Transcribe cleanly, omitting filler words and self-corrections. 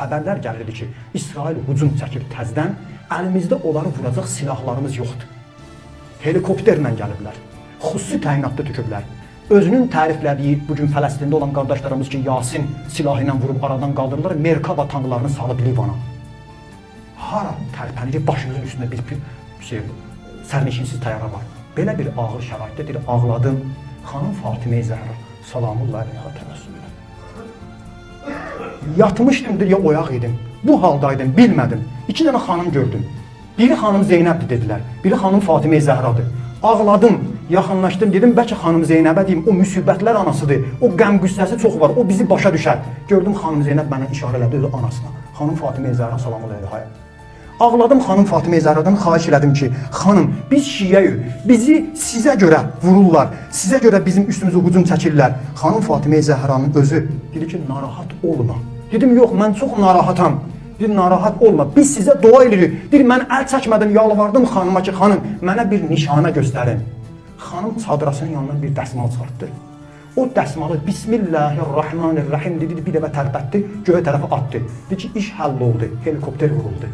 Xəbərlər gəlirdi ki, İsrail hücum çəkib təzədən, əlimizdə onları vuracaq silahlarımız yoxdur. Helikopterlə gəliblər. Xüsusi təyinatda töküblər. Özünün təriflədiyi bu gün Fələstində olan qardaşlarımız ki, Yasin silahı ilə vurub aradan qaldırırlar, Merkava tanklarını salıb Livana. Hara tərpənir, başımızın üstündə bir şey sərnişinsiz təyyarə var. Belə bir ağır şəraitdə deyir, ağladım. Xanım Fatimə Zəhra salamullah əleyha təbəssüm elədi. Yatmışdım deyir, ya oyaq idim. Bu haldaydım, bilmədim. İki dənə xanım gördüm. Biri xanım Zeynəbdir dedilər. Biri xanım Fatimə Zəhradır. Ağladım, yaxınlaşdım, dedim bəlkə xanım Zeynəbə deyim, o müsibətlər anasıdır. O qəm qüssəsi çox var, o bizi başa düşər. Gördüm xanım Zeynəb mənə işarə elədi özü anasına. Xanım Fatimə Zəhra salamı əleyha. Ağladım xanım Fatimə Zəhradan xahiş elədim ki, xanım biz şiəyik, bizi sizə görə vururlar, sizə görə bizim üstümüzə hücum çəkirlər. Xanım Fatimə Zəhranın özü dedi ki, narahat olma. Dedim yox, mən çox narahatam. Dedi narahat olma, biz sizə dua eləyirik. Deyir mən əl çəkmədim, yalvardım xanıma ki, xanım mənə bir nişanə göstərin. Xanım çadrasının yanından bir dəsmal çıxartdı. O dəsmalı Bismillahirrahmanirrahim dedi, bir dəfə tərpətdi, göyə tərəfə atdı. Dedi ki, iş həll oldu, helikopter vuruldu.